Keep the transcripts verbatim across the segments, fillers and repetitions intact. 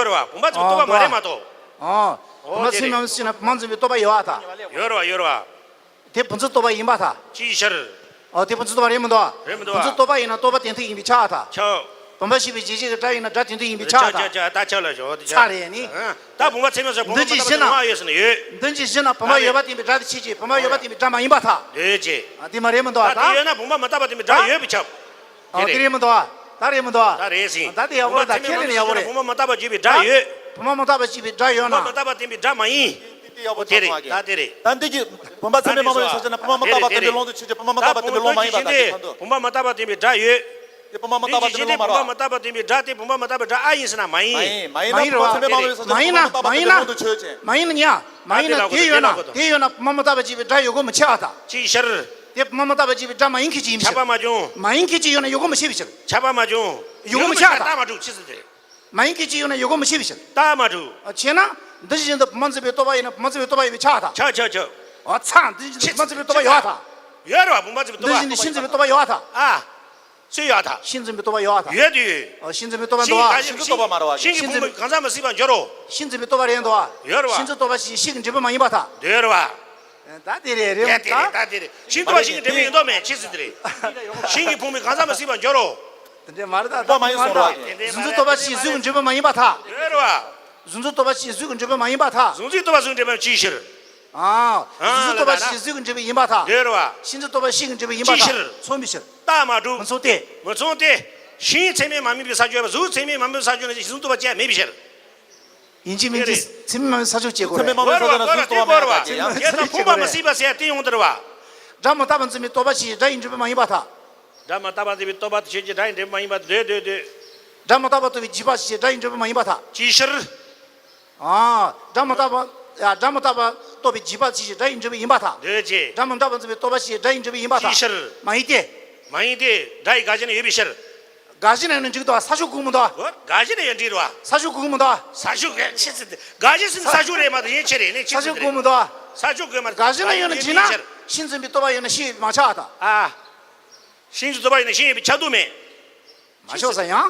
ཡོད་རེད་བ། བུམ་པ་འཛིན་པའི་རྟོག་པ་མ་རེད་མ་གཏོགས། ཨོ། བུམ་པ་འཛིན་པ་མ་ཡིན་ན་བུམ་པ་འཛིན་པའི་རྟོག་པ་ཡོད་ཨ་ད། ཡོད་རེད་བ། ཡོད་རེད་བ། དེ་བུམ་འཛིན་རྟོག་པ་ཡིན་པ་ད། ཅིའི་ཕྱིར། ཨོ་དེ་བུམ་འཛིན་རྟོག་པ་རེད་མི་འདུག་ཨ། རེད་མི་འདུག་ཨ། བུམ་འཛིན་རྟོག་པ་ཡིན་ན་རྟོག་པ་དོན་མཐུན་ཡིན་པས་ཁྱབ་ཨ་ད། ཁྱབ། བུམ་པ་ཞེས་པའི་རྗེས་བྱེད་ཀྱི་སྒྲ་ཡིན་ན་སྒྲ་དོན་མཐུན་ཡིན་པས་ཁྱབ་ཨ་ད། ཁྱབ་ཁྱབ་ལ་ཞོག་དེ་ཁྱབ། ཚར་རེད་ནི། ད་བུམ་པ་ཚད་མ་ཟེར་བུམ་པ་མ་དག་པ་དེ་ལོང་ཡོད་ཟེར་ན་ཡོད། འདི་ཅི་ཞེ་ན་བུམ་པ་ཡོད་པ་བསྟན་པའི་སྒྲ་དེ་ཆོས་ཅན། བུམ་པ་ཡོད་པ་བསྟན་པའི་སྒྲ་མ་ཡིན་པར་ཐལ། ཡོད་ཅེས། ཨ་དེ་མ་རེད་མི་འདུག་ཨ་ད། དེ་ཡོད་ན་བུམ་པ་མ་དག་པ་བསྟན་པའི་སྒྲ་ཡོད་པས་ཁྱབ། ཨ་དེ་རེད་མི་འདུག་ཨ། ད་རེད་མི་འདུག་ཨ། ད་རེད་ཟིན། ད་དེ་ཡག་པོ་རེད། ད་ཁས་ལེན་ཡག་པོ་རེད། བུམ་པ་མ་དག་པ་བརྗོད་པའི་སྒྲ་ཡོད། བུམ་པ་མ་དག་པ་བརྗོད་པའི་སྒྲ་ཡོད་ན། བུམ་པ་མ་དག་པ་བསྟན་པའི་སྒྲ་མ་ཡིན། དེ་ཡག་པོ་དེ་རེད། ད་དེ་རེད། ད་འདི་གི་བུམ་པ་ཚད་མས་མ་དག་པ་ཡོད་ཟེར་ན་བུམ་པ་མ་དག་པ་བསྟན་པའི་ལོང་དུ་ཆོས་ཅན། བུམ་པ་མ་དག་པ་བསྟན་པའི་ལོང་མ་ཡིན་པ་ད་དེ་ཁ་འདུག། བུམ་པ་མ་དག་པ་བསྟན་པའི་སྒྲ་ཡོད། དེ་བུམ་པ་མ་དག་པ་བསྟན་པའི་ལོང་མ་རེད། བུམ་པ་མ་དག་པ་བསྟན་པའི་སྒྲ་དེ་བུམ་པ་མ་དག་པའི་སྒྲ་ཨ་ཡིན་ཟེར་ན་མ་ཡིན། མ་ཡིན། མ་ཡིན་རེད་བ། མ་ཡིན་ན་མ་ཡིན་ན་དེ་ཡོད་ན་དེ་ཡོད་ན་བུམ་པ་མ་དག་པ་བསྟན་པའི་ལོང་དུ་ཆོས་ཅན། མ་ཡིན་ན་ཉ། མ་ཡིན་ན་དེ་ཡོད་ན་དེ་ཡོད་ན་བུམ་པ་མ་དག་པ་བརྗོད་པའི་སྒྲ་ཡོད་དགོས་མི་ཆེ་བ་ད། ཅིའི་ཕྱིར། དེ་བུམ་པ་མ་དག་པ་བརྗོད་པའི་སྒྲ་མ་ཡིན་མཁན་ཅིག་ཡིན་པའི་ཕྱིར། ཁྱབ་པ་མ་བྱུང་། མ་ཡིན་མཁན་ཅིག་ཡོད་ན་ཡོད་དགོས་མི་ཆེ་བའི་ཕྱིར། ཁྱབ་པ་མ་བྱུང་། ཡོད་དགོས་མི་ཆེ་བ་ད། རྟགས་མ་གྲུབ་ཅི་ཟེར་དེ་རེད། མ་ཡིན་མཁན་ཅིག་ཡོད་ན་ཡོད་དགོས་མི་ཆེ་བའི་ཕྱིར། རྟགས་མ་གྲུབ། ཨ་བྱས་ན་འདི་བཞིན་དུ་བུམ་པ་འཛིན་པའི་རྟོག་པ་ཡིན་ན་བུམ་པ་འཛིན་པའི་རྟོག་པ་ཡོད་པས་ཁྱབ་ད། ཁྱབ་ཁྱབ་ཁྱབ། ཨ་ཚ་འདི་བཞིན་དུ་བུམ་པ་འཛིན་པའི་རྟོག་པ་ཡོད་ད། ཡོད་རེད་བ། བུམ་པ་འཛིན་པའི་རྟོག་པ་ཡོད་ད། ཡོད་རེད་བ། བུམ་པ་འཛིན་པའི་རྟོག་པ་ཡོད་ད། ཨ། སུས་ཡོད་ད། ཤིང་འཛིན་པའི་རྟོག་པ་ཡོད་ད། ཡོད་དུས། ཨ་ཤིང་འཛིན་པའི་རྟོག་པ་འདུག་བ། ཤིང་གི་རྟོག་པ་མ་རེད་བ། ཤིང་གི་བུམ་པས་གང་ཟག་མི་སྲིད་པར་འགྱུར་རོ། ཤིང་འཛིན་པའི་རྟོག་པ་རེད་འདུག་བ། ཡོད་རེད་བ། ཤིང་འཛིན་རྟོག་པ་ཞིག་ཤིང་གི་འབྲས་བུ་མ་ཡིན་པར་ཐལ། ཡོད་རེད་བ། ད་དེ་རེད་རེད་ད། ད་དེ་རེད་ད་དེ་རེད། ཤིང་རྟོག་པ་ཤིང་གི་འབྲས་བུ་ཡིན་མདོག་མེད་ཅི་ཟེར་དེ་རེད། ཤིང་གི་བུམ་པས་གང་ཟག་མི་སྲིད་པར་འགྱུར་རོ། འདྲ་མ་རེད་ད། པ་མ་ཡིན་སོང་ར། གཟུགས་འཛིན་རྟོག་པ་ཕྱིའི་གཟུགས་ཀྱི་འབྲས་བུ་མ་ཡིན་པར་ཐལ། ཡོད་རེད་བ། གཟུགས་འཛིན་རྟོག་པ་ཕྱིའི་གཟུགས་ཀྱི་འབྲས་བུ་མ་ཡིན་པར་ཐལ། གཟུགས་འཛིན་རྟོག་པ་གཟུགས་འབྲས་བུ་ཅིའི་ཕྱིར། ཨ། གཟུགས་འཛིན་རྟོག་པ་ཕྱིའི་གཟུགས་ཀྱི་འབྲས་བུ་ཡིན་པར་ཐལ། ཡོད་རེད་བ། ཤིན་རྫས་རྟོག་པ་ཤིན་གྱི་འབྲས་བུ་ཡིན་པར་ཐལ། ཅིའི་ཕྱིར། མཚུངས་པའི་ཕྱིར། རྟགས་མ་གྲུབ། མི་མཚུངས་ཏེ། མི་མཚུངས་ཏེ། ཤིང་ཚད་མས་མ་དམིགས་པའི་ས་ཕྱོགས་ཡོད་པ། གཟུགས་ཚད་མས་མ་དམིགས་པའི་ས་ཕྱོགས་ན་གཟུགས་འཛིན་རྟོག་པ་ཅིའི་མེད་པའི་ཕྱིར། ཡིན་གཅིག་མིན་གཅིག་ཚད་མས་མ་དམིགས་པའི་ས་ཕྱོགས་སྐྱེ་དགོས་རེད། ཚད་མས་མ་དམིགས་པའི་ས་ཕྱོགས་ན་གཟུགས་འཛིན་རྟོག་པ་མེད་པ་དེ་ཡང་། དེ་ལྟར་ཕུང་པོ་མི་སྲིད་པ་ཟེར་ཡ་དེ་ཡོང་དེ་རེད་བ། སྒྲ་མི་རྟག་པར་འཛིན་པའི་རྟོག་པ་ཕྱིའི་སྒྲ་ཡི་འབྲས་བུ་མ་ཡིན་པར་ཐལ། སྒྲ་མི་རྟག་པར་འཛིན་པའི་རྟོག་པ་ཕྱིའི་སྒྲ་ཡི་འབྲས་བུ་མ་ཡིན་པར་ཐལ། འདོད་འདོད་འདོད། སྒྲ་མི་རྟག་པར་རྟོགས་པའི་འཇིགས་པ་ཕྱིའི་སྒྲ་ཡི་འབྲས་བུ་མ་ཡིན་པར་ཐལ། ཅིའི་ཕྱིར། ཨ། སྒྲ་མི་རྟག་པ། ཡ། སྒྲ་མི་རྟག་པར་རྟོགས་པའི་འཇིགས་པ་ཕྱིའི་སྒྲ་ཡི་འབྲས་བུ་ཡིན་པར་ཐལ། འདོད་ཅེས། སྒྲ་མི་རྟག་པར་འཛིན་པའི་རྟོག་པ་ཕྱིའི་སྒྲ་ཡི་འབྲས་བུ་ཡིན་པར་ཐལ། ཅིའི་ཕྱིར། མ་ཡིན་ཏེ། མ་ཡིན་ཏེ། སྒྲ་ཡི་དགག་གཞི་ན་ཡོད་པའི་ཕྱིར། དགག་གཞི་ན་ཡོད་ན་འགྲིག་འདུག་ས་ཕྱོགས་གོ་གི་མི་འདུག་དགག་གཞི་ན་ཡོད་འགྲིག་རེད་བ། ས་ཕྱོགས་གོ་གི་མི་འདུག་ས་ཕྱོགས་གོ་ཆི་ཟེར་ཏེ། དགག་གཞི་ཟེར་ན་ས་ཕྱོགས་རེད་མ་གཏོགས་གཞན་ཆི་རེད་ནས་ཆི་ས་ཕྱོགས་གོ་གི་མི་འདུག་ས་ཕྱོགས་གོ་མ་རེད། དགག་གཞི་ན་ཡོད་ན་འགྲིག་ན། ཤིང་འཛིན་པའི་རྟོག་པ་ཡོད་ན་ཤིང་ཡོད་པས་མ་ཁྱབ་པར་ཐལ། ཨ། ཤིང་འཛིན་རྟོག་པ་ཡོད་ན་ཤིང་ཡོད་པས་ཁྱབ་འདུག་མེད། མ་ཤོག་ས་ཡང་།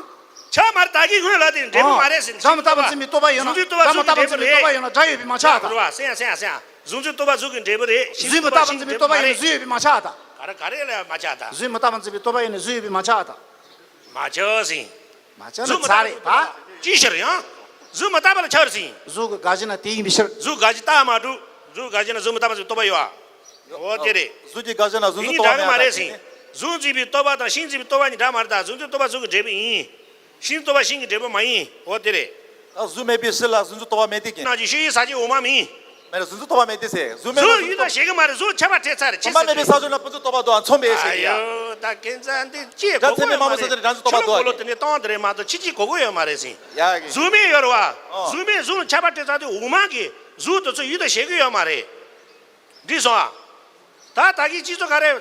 ཆ་མར་དག་གི་སྔོན་ལ་དེ་འབྲས་བུ་མ་རེད་ཟེར། སྒྲ་མི་རྟག་པར་འཛིན་པའི་རྟོག་པ་ཡོད་ན། གཟུགས་འཛིན་རྟོག་པ་གཟུགས་ཀྱི་འབྲས་བུ་རེད། སྒྲ་ཡོད་པས་མ་ཁྱབ་པར་ཐལ། རེད་བ། སེམས་སེམས་སེམས། གཟུགས་འཛིན་རྟོག་པ་གཟུགས་ཀྱི་འབྲས་བུ་རེད། ཤིང་འཛིན་རྟོག་པ་ཤིང་འཛིན་རྟོག་པ་ཡོད་ན་གཟུགས་ཡོད་པས་མ་ཁྱབ་པར་ཐལ། ག་རེ་ག་རེ་ལ་མ་ཁྱབ་པར་ཐལ། གཟུགས་མི་རྟག་པར་འཛིན་པའི་རྟོག་པ་ཡོད་ན་གཟུགས་ཡོད་པས་མ་ཁྱབ་པར་ཐལ། མ་ཁྱབ་ཟེར། མ་ཁྱབ་ན་ཚར་རེད་ད། ཅིའི་ཕྱིར་ཡང་། གཟུགས་མི་རྟག་པ་ལ་ཁྱབ་ཟེར། གཟུགས་ཀྱི་དགག་གཞི་ན་དེ་ཡིན་པའི་ཕྱིར། གཟུགས་དགག་གཞི་རྟགས་མ་གྲུབ། གཟུགས་དགག་གཞི་ན་གཟུགས་མི་རྟག་པ་ཟེར་རྟོག་པ་ཡོད་ཨ། འོ་དེ་རེད། གཟུགས་ཀྱི་དགག་གཞི་ན་གཟུགས་འཛིན་རྟོག་པ་མེད་པ་རེད་ཟེར། གཟུགས་འཛིན་པའི་རྟོག་པ་ནི་སྒྲ་མ་རེད་ད། གཟུགས་འཛིན་པའི་རྟོག་པ་ནི་སྒྲ་མ་རེད་ད། གཟུགས་འཛིན་རྟོག་པ་གཟུགས་ཀྱི་འབྲས་བུ་ཡིན། ཤིང་འཛིན་རྟོག་པ་ཤིང་གི་འབྲས་བུ་མ་ཡིན། འོ་དེ་རེད། ད་གཟུགས་མེད་པའི་ཕྱིར་ལ་གཟུགས་འཛིན་རྟོག་པ་མེད་དེ་ཀྱང་། ནང་གི་ཤེས་ཡུལ་ཟག་བཅས་འོག་མ་མིན། མེད་ན་གཟུགས་འཛིན་རྟོག་པ་མེད་དེ་ཟེར། གཟུགས་མེད་པའི་གཟུགས་ཡོད་ན་ཤེས་ཀྱི་མ་རེད། གཟུགས་ཁྱབ་པ་བྲལ་ཚར་རེད། ཅི་ཟེར། གཟུགས་མེད་པའི་ས་ཕྱོགས་ན་ཕུང་འཛིན་རྟོག་པ་དང་མཚུངས་པའི་ཕྱིར་ཡ། ཨ་ཡོ་ད་ཁྱེད་ཚང་འདི་ཅི་གོ་གི་ཡོད་མ་རེད། ཕྱི་ལོ་གོ་ལོ་དེ་ནས་བཏང་དེ་རེད་མ་གཏོགས་ཕྱི་ཅི་གོ་གི་ཡོད་མ་རེད་ཟེར། ཡ་གི། གཟུགས་མེད་ཡོད་རེད་བ། ཨོ། གཟུགས་མེད་གཟུགས་ཁྱབ་པ་བྲལ་ཚར་དུས་འོག་མ་གི་གཟུགས་དེ་ཚོ་ཡུལ་དུ་བྱེད་ཀྱི་ཡོད་མ་རེད། འགྲིག་སོང་ཨ། ད་ད་གིན་སྤྱི་ཚོགས་ག་རེ།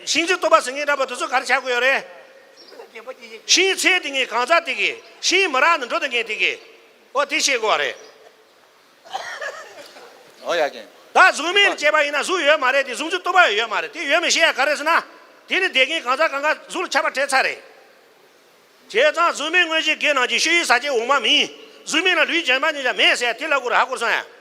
ཤིང་འཛིན་རྟོག་པ་ཟེར་མཁན་འདྲ་པོ་དེ་ཚོ་ག་རེ་ཆགས་ཀྱི་ཡོད་རེད། ཤིང་ཚད་དེ་ངས་གང་ཟག་དེ་གི་ཤིང་མི་རག་ནས་འགྲོ་དེ་ངས་དེ་གི། ཨོ་དེ་ཤེས་དགོས་པ་རེད། ཨོ་ཡ་གིན། ད་གཟུགས་མེད་ནས་བྱས་པ་ཡིན་ན་གཟུགས་ཡོད་མ་རེད་དེ། གཟུགས་འཛིན་རྟོག་པ་ཡོད་མ་རེད་དེ། ཡོད་མེད་ཤེས་ཡ་ག་རེ་ཟེར་ན། དེ་ནི་བསྡད་མཁན་གང་ཟག་གང་ག་གཟུགས་ལ་ཁྱབ་པ་བྲལ་ཚར་རེད། བྱས་ཙང་གཟུགས་མེད་དངོས་གཞི་གི་ནང་གི་ཤེས་ཡུལ་ཟག་བཅས་འོག་མ་མིན། གཟུགས་མེད་ན་ལུས་རྒྱུན་མ་ཉིད་ཀྱང་མེད་ཟེར་ཡ་དེ་ལབ་དགོས་རེད། ཧ་གོ་སོང་ཡ།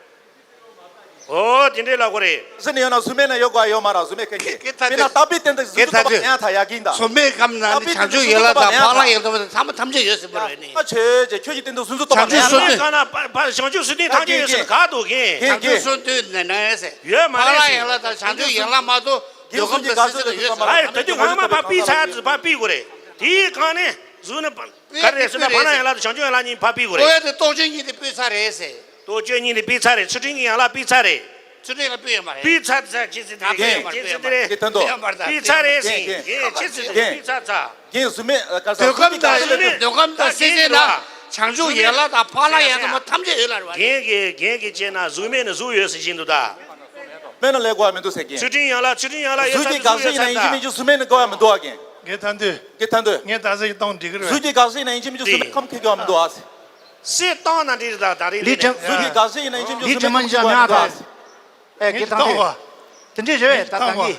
ཨོ་དེ་འདྲའི་ལབ་དགོས་རེད། ཟེར་ནས་ཡོད་ན་གཟུགས་མེད་ན་ཡོད་དགོས་ཡོད་མ་རེད། གཟུགས་མེད་ཁ་ཤས། ཀྱེ་ཐ་མིན་ན་དུས། རྟག་པའི་སྟེང་དུ་གཟུགས་ཀྱེ་ཐ་འཛིན་རྟོག་པ་དུས། ཡང་ཐ་ཡ་གིན་ད། གཟུགས་མེད་ཁམས་ན་ནི་བྱང་ཆུབ་ཡན་ལག་དང་འཕགས་ལམ་ཡན་ལག་དང་ཐམས་ཅད་ཡོད་ཟེར་བ་རེད་ནི། ཨ་ཆོས་ཅན་ཁྱོད་ཀྱི་སྟེང་དུ་གཟུགས་འཛིན་རྟོག་པ་བྱང་ཆུབ་མེད་ཟེར། སོ་བྱང་ཆུབ་སོ་བྱང་ཆུབ་སེམས་ཐམས་ཅད་ཡོད་ཟེར་ག་འདུག་གིན། བྱང་ཆུབ་སོ་བདུན་ནས་ན་ཟེར། ཡོད་མ་འཕགས་ལམ་རེད་ཟེར། ཡན་ལག་དང་བྱང་ཆུབ་ཡན་ལག་མ་གཏོགས་འདོད་ཁམས་དང་སེམས་ཅན་དུ་ཡོད་ཟེར། ཨ་ད་དུས་ང་མ་ཕར་ཕུད་ཚར་ཕར་ཕུད་དགོས་རེད། དེའི་སྒང་ནས་གཟུགས་ནི་ག་རེ་ཟེར་ན་འཕགས་ལམ་ཡན་ལག་དང་བྱང་ཆུབ་ཡན་ལག་གཉིས་ཕར་ཕུད་དགོས་རེད། ལྟོ་ཡོད་དེ་ལྟོ་ཆོས་གཉིས་དེ་ཕུད་ཚར་རེད་ཟེར། ལྟོ་ཆོས་གཉིས་དེ་ཕུད་ཚར་རེད། ཚུལ་ཁྲིམས་ཀྱི་ཡན་ལག་ཕུད་ཚར་རེད། ཚུལ་ཁྲིམས་ལ་ཕུད་ཡོད་མ་རེད། ཕུད་ཚར་ཚར་ཅི་ཟེར་དེ་རེད། ཕུད་ཡོད་མ་རེད། ཅི་ཟེར་དེ་རེད། ཕུད་ཚར་རེད་ཟེར། ཕུད་ཚར་རེད་ཟེར། ཕུད་ཚར་ཚར། གིན་གཟུགས་མེད་ག་ས་འདོད་ཁམས་དང་འདོད་ཁམས་དང་སེམས་ཅན་དང་བྱང་ཆུབ་ཡན་ལག་དང་འཕགས་ལམ་ཡན་ལག་མ་ཐམས་ཅད་ཡོད་ལ་རེད་བ། གིན་གིན་གིན་གིན་བྱས་ན་གཟུགས་མེད་ན་གཟུགས་ཡོད་ཟེར་བཞིན་དུ་ད། མེད་ན་ལས་དགོས་མི་འདུག་ཟེར་གིན། ཚུལ་ཁྲིམས་ཡན་ལག་ཚུལ་ཁྲིམས་ཡན་ལག་ཡོད་ས་ནི་གཟུགས་ཡོད་ས་ད། གཟུགས་ཀྱི་དགག་གཞི་ཡིན་ན་ཡིན་གཅིག་མིན་གཅིག་གཟུགས་མེད་ནི་དགོས་ཡ་མི་འདུག་ཨ་གིན། ངས་ཐ་འདོད། ངས་ཐ་འདོད། ངས་ད་གཟོད་ཀྱི་སྟོང་འགྲིག་གི་རེད། གཟུགས་ཀྱི་དགག་གཞི་ཡིན་ན་ཡིན་གཅིག་མིན་གཅིག་གཟུགས་མེད་ཁམས་ཁེགས་ཀྱི་ཡོད་མི་འདུག་ཨ། སྲིད་སྟོང་ན་འགྲིག་རེད་ད་ད་རེས་ལི་འདི་ནས། གཟུགས་ཀྱི་དགག་གཞི་ཡིན་ན་ཡིན་གཅིག་མིན་གཅིག་གཟུགས་མེད་ཁམས་ཁེགས་ཀྱི་ཡོད་མི་འདུག་ཨ། ཨེ་དགེ་ཐང་དེ། དེ་འདྲས་རེད་བས་ད་ད་གིན།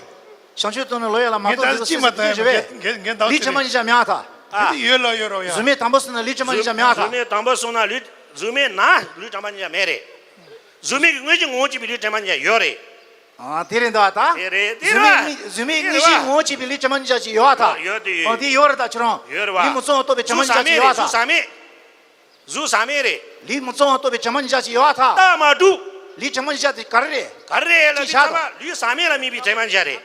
བྱང་ཆུབ་ཏུ་ནི་ལོ་ཡ་ལ་མ་གཏོགས་འདི་ཚོ་སྲིད་དེ་འདྲས་རེད་བས། ལི་ཆ་མ་ཉིད་ཅག་མེད་ཨ་ཐ། ཨ། དེ་ཡོད་ལ་ཡོད་རོ་ཡ། གཟུགས་མེད་དང་པོ་སོང་ན་ལུས་དྲི་མ་ཉིད་ཅག་མེད་ཨ་ཐ། གཟུགས་མེད་དང་པོ་སོང་ན་ལུས། གཟུགས་མེད་ན་ལུས་དྲི་མ་ཉིད་ཅག་མེད་རེད། གཟུགས་མེད་ཀྱི་དངོས་གཞི་ངོ་བོ་གཅིག་པའི་ལུས་དྲི་མ་ཉིད་ཅག་ཡོད་རེད། ཨ་དེ་རེད་འདུག་ཨ་ད། དེ་རེད་དེ་རེད། གཟུགས་མེད་དངོས་གཞི་ངོ་བོ་གཅིག་པའི་ལུས་དྲི་མ་ཉིད་ཅག་ཅིག་ཡོད་ཨ་ཐ། ཡོད་དེ་ཡོད། ཨ་དེ་ཡོད་རེད་ད་ཁྱོད་རང་། ཡོད་རེད་བ། ལུས་མི་གཙང་བ་རྟོགས་པའི་དྲི་མ་ཉིད་ཅག་ཅིག་ཡོད་ཨ་ཐ། གཟུགས་ཟག་མེད་རེད། གཟུགས་ཟག་མེད། གཟུགས་ཟག་མེད་རེད། ལུས་མི་གཙང་བ་རྟོགས་པའི་དྲི་མ་ཉིད་ཅག་ཅིག་ཡོད་ཨ་ཐ། རྟགས་མ་གྲུབ། ལུས་དྲི་མ་ཉིད་ཅག་དེ་ག་རེ་རེད། ག་རེ་རེད་ལ་ཅིག་དེ་ཚང་མ་ལུས་ཟག་མེད་ལ་དམིགས་པའི་དྲི་མ་ཉིད་ཅག་རེད།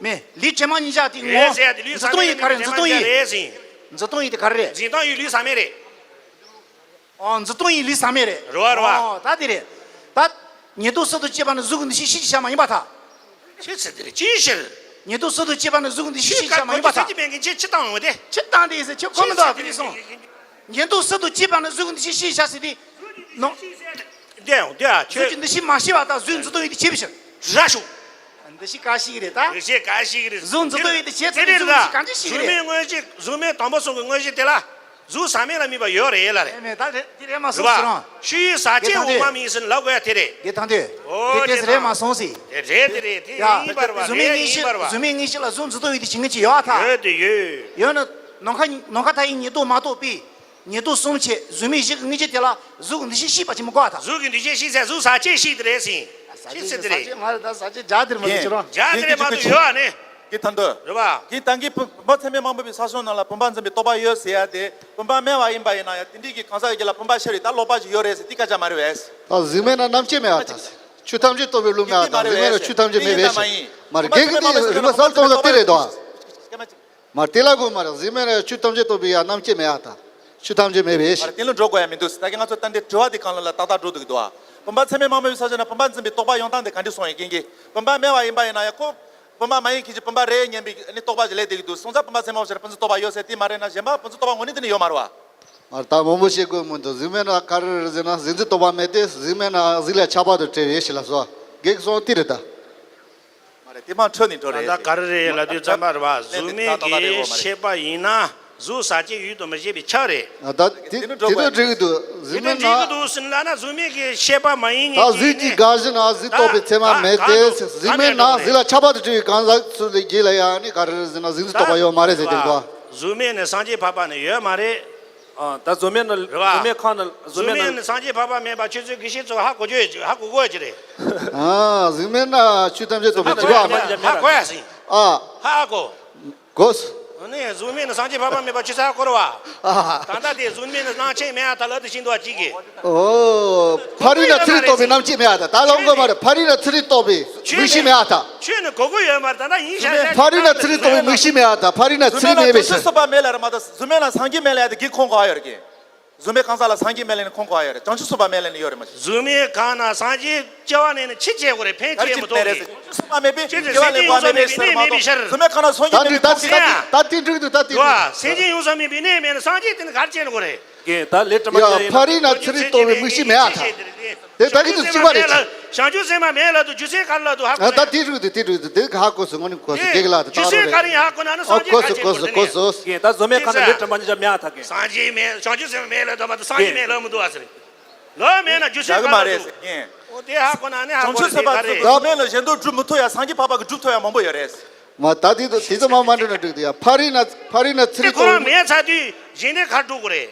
མེད། ལུས་དྲི་མ་ཉིད་ཅག་དེ་ངོ་། རེད་ཟེར་ཡ་དེ་ལུས་ཟག་མེད་ལ་དམིགས་པའི་དྲི་མ་ཉིད་ཅག་རེད་ཟེར། འཛིན་སྟངས་ཡིན་དེ་ག་རེ་རེད། འཛིན་སྟངས་ཡིན་ལུས་ཟག་མེད་རེད། ཨོ་འཛིན་སྟངས་ཡིན་ལུས་ཟག་མེད་རེད། རེད་བ་རེད་བ། ཨོ་ད་དེ་རེད། ད། ཉེར་བསྡོགས་སུ་དུ་སྐྱེས་པ་ནི་གཟུགས་ཀྱི་འདུ་ཤེས་ཕྱིའི་ཤེས་བྱ་མ་ཡིན་པར་ཐལ། ཅི་ཟེར་དེ་རེད་ཅིའི་ཕྱིར། ཉེར་བསྡོགས་སུ་དུ་སྐྱེས་པ་ནི་གཟུགས་ཀྱི་འདུ་ཤེས་ཕྱིའི་ཤེས་བྱ་མ་ཡིན་པར་ཐལ། ཅི་མེད་མཁན་ཅི་ཅི་བཏང་འོང་དེ། ཅི་བཏང་དེ་ཟེར་ཁྱོད་གོ་མི་འདུག་དེ་ནི་སོང་། ཉེར་བསྡོགས་སུ་དུ་སྐྱེས་པ་ནི་གཟུགས་ཀྱི་འདུ་ཤེས་ཕྱིའི་ཤེས་བྱ་ཟེར་དེ། ནོ། འདི་ཡང་འདི་ཡང་གཟུགས་ཀྱི་འདུ་ཤེས་མ་ཤེས་པ་དང་གཟུགས་འཛིན་སྟངས་ཡིན་དེ་བྱེད་པའི་ཕྱིར། ར་ཤོག་འདུ་ཤེས་ག་ཞིག་རེད་ད། འདུ་ཤེས་ག་ཞིག་རེད། གཟུགས་འཛིན་སྟངས་ཡིན་དེ་བྱེད་ཚུལ་ནི་གཟུགས་ག་འདྲ་ཞིག་གཟུགས་རེད། མེད་དངོས་གཞི་གཟུགས་མེད་དང་པོ་གསུམ་གྱི་དངོས་གཞི་དེ་ལ། གཟུགས་ཟག་མེད་ལ་དམིགས་པ་ཡོད་རེད་ལ་རེད། མེད་མེད་ད་རེད་དེ་རེད་མ་སོང་ཟེར་རང་། ཤེས་ཡུལ་ཟག་བཅས་འོག་མ་མིན་ཟེར་ལབ་དགོས་ཡ་དེ་རེད། དགེ་ཐང་དུས། ཨོ་དེ་དེ་རེད་མ་སོང་ཟེར། དེ་རེད་དེ་རེད་དེ་ཡིན་པར་བ་གཟུགས་མེད་དངོས་གཞི་གཟུགས་མེད་དངོས་གཞི་ལ་གཟུགས་འཛིན་སྟངས་ཡོད་དེ་བྱེད་མཁན་ཅིག་ཡོད་ཨ་ཐ། ཡོད་དེ་ཡོད། ཡོད་ན་ནམ་མཁའ་ནམ་མཁའ་མཐའ་ཡས་ཉེར་བསྡོགས་མ་གཏོགས་པའི་ཉེར་བསྡོགས་གསུམ་བྱས་གཟུགས་མེད་བཞི་གི་དངོས་གཞི་དེ་ལ་གཟུགས་འདུ་ཤེས་ཤེས་པ་ཅིག་མི་དགོས་ཨ་ཐ། གཟུགས་ཀྱི་འདུ་ཤེས་ཤེས་ཚེ་གཟུགས་ཟག་བཅས་ཤེས་དེ་རེད་ཟེར། ཤེས་ཚེ་དེ་རེད། ཟག་བཅས་ང་ལ་ད་ཟག་བཅས་སྦྱར་དེར་མ་ཟེར་ཁྱོད་རང་། སྦྱར་དེ་རེད་མ་གཏོགས་ཡོད་ཨ་ནི། གི་ཐང་དུ། རེད་བ། གི་ཏང་གི་བུ་བུ་ཚང་མས་མང་པོ་པའི་ས་ཞིང་ནང་ལ་བུམ་པ་འཛིན་པའི་རྟོག་པ་ཡོད་ཟེར་ཡ་དེ་བུམ་པ་མེད་པ་ཡིན་པ་ཡིན་ན་ཡང་དེ་འདྲའི་གི་གང་ཟག་གི་ལ་བུམ་པ་ཤར་རེད་ད་ལོག་པ་ཞིག་ཡོད་རེད་ཟེར་དེ་སྐད་ཆ་མ་རེད་བས། ད་གཟུགས་མེད་ན་རྣམ་དཔྱོད་མེད་ཨ་ད། ཆོས་ཐམས་ཅད་རྟོགས་པའི་ལུགས་མེད་ཨ་ད་གཟུགས་མེད་ན་ཆོས་ཐམས་ཅད་མེད་པས་ཤེས་མ་རེད་གེགས་དེ་རིག་པ་གསལ་སྟོང་ལ་དེ་རེད་དོ། མ་རེད་དེ་ལ་གོ་མ་རེད་གཟུགས་མེད་ན་ཆོས་ཐམས་ཅད་རྟོགས་པའི་ཡ་རྣམ་དཔྱོད་མེད་ཨ་ད། ཆོས་ཐམས་ཅད་མེད་པས་ཤེས། མ་རེད་དེ་ལ་འགྲོ་དགོས་ཡ་མི་འདུག་ཟེར་ད་གི་ང་ཚོ་ད་འདི་དྲི་བ་དེ་གང་ལ་ལ་ཏག་ཏག་འགྲོ་འདུག་གི་འདུག་ཨ། བུམ་པ་ཚད་མེད་མང་པོ་ཡོད་ས་ཆ་ན་བུམ་པ་འཛིན་པའི་རྟོག་པ་ཡོང་སྟངས་དེ་ག་འདྲ་སོང་ཡོད་མཁན་གི་བུམ་པ་མེད་པ་ཡིན་པ་ཡིན་ན་ཡང་ཁོ། བུམ་པ་མ་ཡིན་མཁན་གྱི་བུམ་པ་རེད་སྙམ་པའི་ནི་རྟོག་པ་ཞིག་སླེབས་བསྡད་ཀྱི་འདུག་སོང་ཙང་བུམ་པ་ཚད་མ་ཞེས་པ་ཚོ་རྟོག་པ་ཡོད་ཟེར་དེ་མ་རེད་ན་གཞན་པ་བུམ་པ་ཚོ་རྟོག་པ་དངོས་གནས་དེ་ནི་ཡོད་མ་རེད་བ། མ་རེད་ད་མང་པོ་བཤད་དགོས་མི་འདུག་གཟུགས་མེད་ན་ག་རེ་རེད་ཟེར་ན་གཟུགས་འཛིན་རྟོག་པ་མེད་དེ་གཟུགས་མེད་ན་གཟུགས་ལ་ཆགས་པ་དང་བྲལ་བའི་ཞིག་ལ་སོ། གེགས་སོང་དེ་རེད་ད། མ་རེད་དེ་མ་འཕྲོད་ནས་འགྲོ་ད་རེད་ལྟ་ག་རེ་རེད་ལབ་དུས་ཙམ་པ་རེད་བ་གཟུགས་མེད་ཀྱི་ཤེས་པ་ཡིན་ན་གཟུགས་ཟག་བཅས་ཡུལ་དུ་མི་བྱེད་པའི་ཆ་རེད། ད་དེ་དེ་ནི་འགྲོ་དེ་དགོས་ནི་འགྲིག་གི་འདུག་གཟུགས་དེ་མེད་ན། འགྲིག་གི་འདུག་ཟེར་ལབ་ན་གཟུགས་མེད་ཀྱི་ཤེས་པ་མ་ཡིན་ད་ངེས་ཀྱི་གཟུགས་ཀྱི་ནི་དགག་གཞི་ན་གཟུགས་རྟོགས་པའི་ཚད་མ་མེད་དེ་གཟུགས་མེད་ན་གཟུགས་ལ་ཆགས་པ་དང་བྲལ་བའི་གང་ཟག་ཚུལ་ལ་རྒྱུད་ལ་ཡང་ནི་ག་རེ་རེད་ཟེར་ན་གཟུགས་འཛིན་རྟོག་པ་ཡོད་མ་རེད་ཟེར་དེ་འདུག་གཟུགས་མེད་ནི་སངས་རྒྱས་འཕགས་པ་ནི་ཡོད་མ་རེད། ཨ། ད་གཟུགས་མེད་ནི་རེད་བ། གཟུགས་མེད་ཁང་ནི་གཟུགས་གཟུགས་མེད་མེད་ནི་ནི་སངས་རྒྱས་འཕགས་པ་མེད་པ་ཁྱོད་ཚོས་དགེ་བཤེས་ཚོ་ཧ་གོ་རྒྱུ་ཧ་གོ་དགོས་ཀྱི་རེད། ཨ། གཟུགས་མེད་ན་ཆོས་ཐམས་ཅད་རྟོགས་པའི་འཇིགས་པ་མ་ཧ་གོ་ཡ་སྲིད། ཨ། ཧ་གོ་གོ་སོང་། ནི་གཟུགས་མེད་ནི་སངས་རྒྱས་འཕགས་པ་མེད་པ་ཁྱོད་ཚོས་ཧ་གོ་རེད་བ། ཨ། ད་ལྟ་དེ་གཟུགས་མེད་ནི་རྣམ་མཁྱེན་མེད་ཨ་ད་ལབ་དུས་ཤིན་ཏུ་བ་གཅིག་གིས། ཨོ། ཕ་རོལ་ན་ཚུར་རྟོགས་པའི་རྣམ་མཁྱེན་མེད་ཨ་ད་ད་ལོག་གོ་མ་རེད་ཕ་རོལ་ན་ཚུར་རྟོགས་པའི་མིག་ཤེས་མེད་ཨ་ད། ཁྱོད་ནི་གོ་གི་ཡོད་མ་རེད་ད་ལྟ་ཡིན་ཤག་ཤག་ཕ་རོལ་ན་ཚུར་རྟོགས་པའི་མིག་ཤེས་མེད་ཨ་ད་ཕ་རོལ་ན་ཚུར་མེད་པའི་ཕྱིར། གཟུགས་མེད་ལ་ར་མ་ད་གཟུགས་མེད་ལ་སངས་རྒྱས་མེད་ལ་ཡ་ད་གི་ཁོང་གོ་ཨ་ཡོད་རེད་གི། གཟུགས་མེད་གང་ཟག་ལ་སངས་རྒྱས་མེད་ལ་ནི་ཁོང་གོ་ཨ་ཡོད་རེད་བྱང་ཆུབ་སེམས་དཔའ་མེད་ལ་ནི་ཡོད་རེད་མ་གཞི། གཟུགས་མེད་གང་ན་སངས་རྒྱས་སྐྱེ་བ་ནས་ནི་ཕྱི་སྐྱེ་དགོས་རེད་ཕན་སྐྱེ་མི་ཐུབ་གི། གཟུགས་མེད་གང་ན་སངས་རྒྱས་སྐྱེ་བ་ནས་སྐྱེ་བ་མེད་པའི་ཕྱིར་མ་གཏོགས་གཟུགས་མེད་གང་ན་སངས་རྒྱས་མེད་པའི་ཕྱིར། ད་འདི་ད་འདི་ད་འདི་འགྲིག་འདུག་ད་འདི་འགྲིག་འདུག་སེམས་ཅན་ཡོངས་སུ་སྨིན་པའི་གནས་མེད་ན་སངས་རྒྱས་དེ་ནི་ག་རེ་བྱེད་ནི་དགོས་རེད། ཀྱེ་ད་ལས་དྲི་མ་ཡ་ཡིན་ཕ་རི་ན་ཚུ་རི་ལྟོ་བའི་མིག་ཤི་མེད་ཨ་ཐ། དེ་ད་གི་དུ་གཅིག་པ་རེད། བྱང་ཆུབ་སེམས་དཔའ་མེད་ལ་དུ་རྒྱུ་མཚན་ག་རེ་ལ་དུ་ཧ་གོ་ད་དེ་རུ་དེ་དེ་རུ་དེ་ག་ཧ་གོ་སོང་ངོ་ནི་གོ་སོང་གེག་ལ་དུ་རྒྱུ་མཚན་ག་རེ་ཡིན་ཧ་གོ་ན་ནི་སངས་རྒྱས་ག་ཅེས་གོ་ནི་གོ་སོང་། ཀྱེ་ད་བཟོ་མེད་ཁ་ན་ལས་དྲི་མ་ཉིད་ཅག་མེད་ཨ་ཐ་ཀྱེ། སངས་རྒྱས་མེད་བྱང་ཆུབ་སེམས་དཔའ་མེད་ལ་དུ་མ་དུ་སངས་རྒྱས་མེད་ལ་མི་དུ་ཨ་ཟེར། ལོ་མེད་ན་རྒྱུ་མཚན་ག་རེ་ལ་དུ། འོ་དེ་ཧ་གོ་ན་ནི་ཧ་གོ་ནི་དེ་ག་རེ། བཟོ་མེད་ལ་གཞན་དོན་སྒྲུབ་མི་ཐུབ་ཡ་སངས་རྒྱས་འཕགས་པ་གི་སྒྲུབ་ཐུབ་ཡ་མང་པོ་ཡོད་རེད། མ་ད་དེ་དུ་དེ་ཚོ་མ་མ་འགྲོ་ན་འགྲིག་དུ་ཡ་ཕ་རི་ན་ཕ་རི་ན་ཚུ་རི་ཁོ་རང་ལྟོ་མེད་ཚ་དུས་གཞན་དེ་ག་རེ་འགྲོ་དགོས་རེད།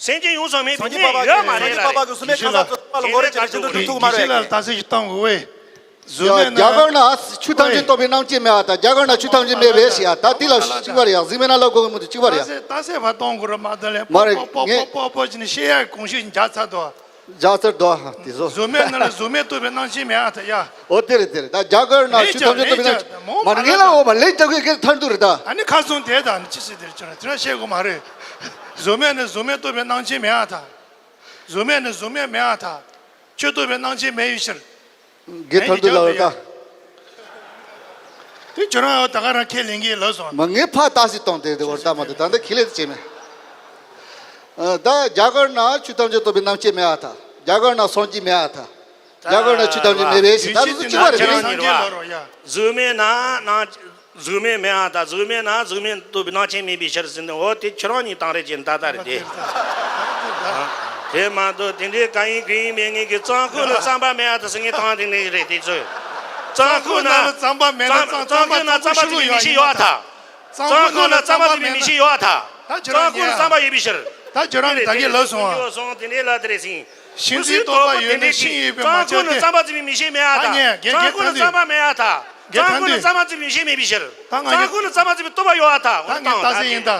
སེམས་ཅན་ཡོངས་སུ་སྨིན་པའི་གནས་ཡོད་མ་རེད་ལ་རེད། སངས་རྒྱས་པ་གི་བཟོ་མེད་ཁ་ས་ཚོ་ཚོ་ལ་ངོ་རེ་བྱས་ནས་ཤིན་ཏུ་ཐུག་མ་རེད། ལ་ད་སེ་ཞིག་བཏང་དགོས་བས། བཟོ་མེད་ན་རྒྱ་གར་ན་ཆུ་ཐམས་ཅད་རྟོགས་པའི་རྣམ་དཔྱོད་མེད་ཨ་ད་རྒྱ་གར་ན་ཆུ་ཐམས་ཅད་མེད་པས་ཤི་ཨ་ད་དེ་ལ་གཅིག་པ་རེད་ཡ་གཟིགས་མེད་ན་ལ་གོ་གི་མི་འདུག་གཅིག་པ་རེད་ཡ། ད་སེ་ད་སེ་བ་གཏོང་དགོས་ར་མ་ད་ལས་མ་རེད་པོ་པོ་ངས་པོ་པོ་པོ་བྱས་ནས་ཤེས་ཡ་གོང་ཞུས་འཇག་ཚར་དོ། རྒྱ་ཚར་དོ་དེ་ཚོ། བཟོ་མེད་ན་ལ་བཟོ་མེད་རྟོགས་པའི་རྣམ་མཁྱེན་མེད་ཨ་ད་ཡ། ཨོ་དེ་རེད་དེ་རེད་ད་རྒྱ་གར་ན་ཆུ་ཐམས་ཅད་རྟོགས་པའི་རྣམ་མཁྱེན་མ་རེད་ངས་ལ་འོ་མ་ལེགས་རྒྱ་གོས་ཀྱི་ཐར་འདུག་རེད་ད། ཨ་ནི་ཁ་སང་དེ་དང་ཅི་སྲིད་དེར་ཁྱོད་རང་དེ་རང་བཤད་དགོས་མ་རེད། བཟོ་མེད་ནི་བཟོ་མེད་རྟོགས་པའི་རྣམ་མཁྱེན་མེད་ཨ་ད། བཟོ་མེད་ནི་བཟོ་མེད་མེད་ཨ་ད། ཆོས་རྟོགས་པའི་རྣམ་མཁྱེན་མེད་ཡོད་ཕྱིར། དགེ་ཐར་འདུག་ལ་འོ་ད། དེ་ཁྱོད་རང་ཡང་ད་ག་རང་ཁས་ལེན་གྱི་ལབ་སོང་། མ་ངས་ཕ་ཏག་སི་གཏོང་དེ་དེ་བར་ད་མ་དེ་ད་ལྟ་ཁས་ལེན་དུ་བྱེད་མེད། ཨ། ད་རྒྱ་གར་ན་ཆུ་ཐམས་ཅད་རྟོགས་པའི་རྣམ་མཁྱེན་མེད་ཨ་ཐ། རྒྱ་གར་ན་སངས་རྒྱས་མེད་ཨ་ཐ། རྒྱ་གར་ན་ཆུ་ཐམས་ཅད་མེད་པས་ཞེས་ད་དུ་གཅིག་པ་རེད་དེ་རེད། གཟུགས་མེད་ན་ན་གཟུགས་མེད་མེད་ཨ་ཐ་གཟུགས་མེད་ན་གཟུགས་མེད་རྟོགས་པའི་རྣམ་མཁྱེན་མེད་པའི་ཕྱིར་ཟེར་ནས་འོ་དེ་ཁྱོད་རང་གཉིས་དང་རེ་ཅན་ད་ལྟ་རེད་དེ། དེ་མ་གཏོགས་དེ་འདྲའི་གང་ཡིན་གང་ཡིན་མེད་ངེས་ཀྱི་གཙང་ཁུག་ན་རྩམ་པ་མེད་ཨ་ཐ་ཟེར་ངེས་དང་དེ་འདྲ་རེད་དེ་ཚོས། གཙང་ཁུག་ན་རྩམ་པ་མེད་ན་གཙང་ཁུག་ན་རྩམ་པ་ཟེར་བའི་མིག་ཤེས་ཡོད་ཨ་ཐ། གཙང་ཁུག་ན་རྩམ་པ་ཟེར་བའི་མིག་ཤེས་ཡོད་ཨ་ཐ། གཙང་ཁུག་ན་རྩམ་པ་ཡོད་པའི་ཕྱིར། ད་ཁྱོད་རང་གིས་ད་གིན་ལབ་སོང་ཨ། སོང་དེ་འདྲའི་ལ་དེ་རེད་ཟིན། ཤིང་རྩི་རྟོགས་པ་ཡོད་ན་ཤིང་ཡོད་པས་མ་ཁྱབ་སྟེ། གཙང་ཁུག་ན་རྩམ་པ་ཟེར་བའི་མིག་ཤེས་མེད་ཨ་ཐ། གཙང་ཁུག་ན་རྩམ་པ་མེད་ཨ་ཐ། གཙང་ཁུག་ན་རྩམ་པ་ཟེར་བའི་མིག་ཤེས་མེད་པའི་ཕྱིར། གཙང་ཁུག་ན་རྩམ་པ་ཟེར་བའི་རྟོགས་པ་ཡོད་ཨ་ཐ། འོ་ད་ང་ད་ཟེར་ཡིན་ད།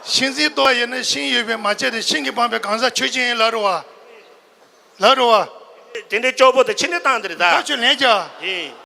ཤིང་རྩི་རྟོགས་པ་ཡོད་ན་ཤིང་ཡོད་པས་མ་ཁྱབ་སྟེ་ཤིང་གིས་སྤངས་པའི་གང་ཟག་ཆོས་ཅན་ཡིན་ལབ་རེད་བ། ལབ་རེད་བ། དེ་འདྲའི་སྐྱོ་པོ་དེ་ཕྱི་ནས་བཏང་དེ་རེད་ད། ད་ཁྱོད་ལན་རྒྱག་ཡིན།